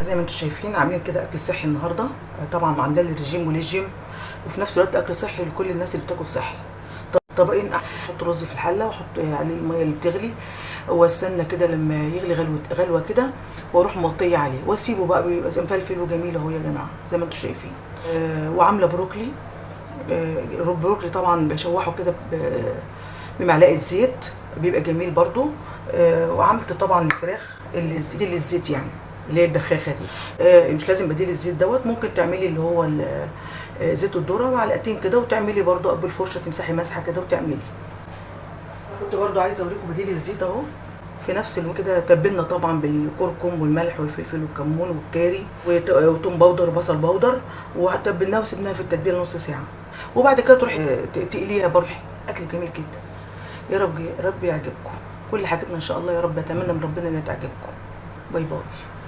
زي ما انتم شايفين عاملين كده اكل صحي النهارده، طبعا عامله لي رجيم وللجيم، وفي نفس الوقت اكل صحي لكل الناس اللي بتاكل صحي. طبقين، احط رز في الحلة واحط عليه المية اللي بتغلي، واستنى كده لما يغلي غلوه غلوه كده، واروح موطيه عليه واسيبه بقى، بيبقى زي مفلفل وجميل اهو يا جماعة زي ما انتم شايفين. وعامله بروكلي، البروكلي طبعا بشوحه كده بمعلقه زيت، بيبقى جميل برضو. وعملت طبعا الفراخ اللي بديل الزيت، يعني اللي هي البخاخه دي. مش لازم بديل الزيت دوت، ممكن تعملي اللي هو زيت الذرة معلقتين كده، وتعملي برضو بالفرشه تمسحي مسحه كده وتعملي. كنت برضو عايزه اوريكم بديل الزيت اهو في نفس الوقت كده. تبلنا طبعا بالكركم والملح والفلفل والكمون والكاري وتوم powder وبصل powder، وتبلناها وسيبناها في التتبيله نص ساعة، وبعد كده تروحي تقليها برضه. اكل جميل جدا، يا رب يا رب يعجبكم كل حاجتنا ان شاء الله. يا رب اتمنى من ربنا انها تعجبكم. bye bye.